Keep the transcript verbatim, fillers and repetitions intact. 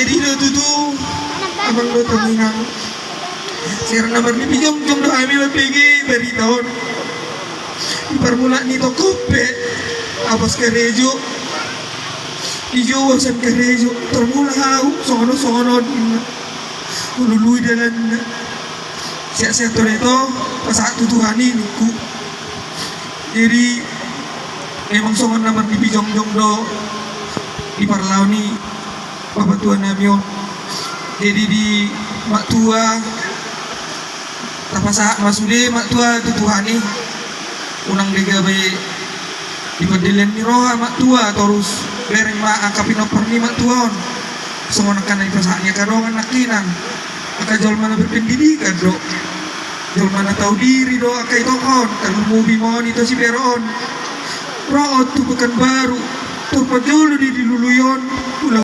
Jadi do tutu, amang dohot inang, sian na marnipijongjong do hami mambege barita on. Di parmulaan ni tongkon pe apas karejo, dijou asan karejo, tarmula ahu songon on songon on, hulului dalanna. Sehat-sehat do ito, pasahat tu Tuhan i ningku. Jadi memang songon na marnipijongjong do di parlao ni bapatua nami on. Jadi di maktua, tapasahat ma sude maktua tu Tuhan i. Unang be gabe di pandelean ni roha maktua, torus bereng ma angka pinompar ni maktua on. Songon angka na dipasahat ni angka dongan nangkinan, angka jolma na berpendidikan do, jolma na tau diri do angka itongkon, tarlumobi ma on ito si Vero on. Ro on tu Pekanbaru, tor parjolo di dilului on, ulang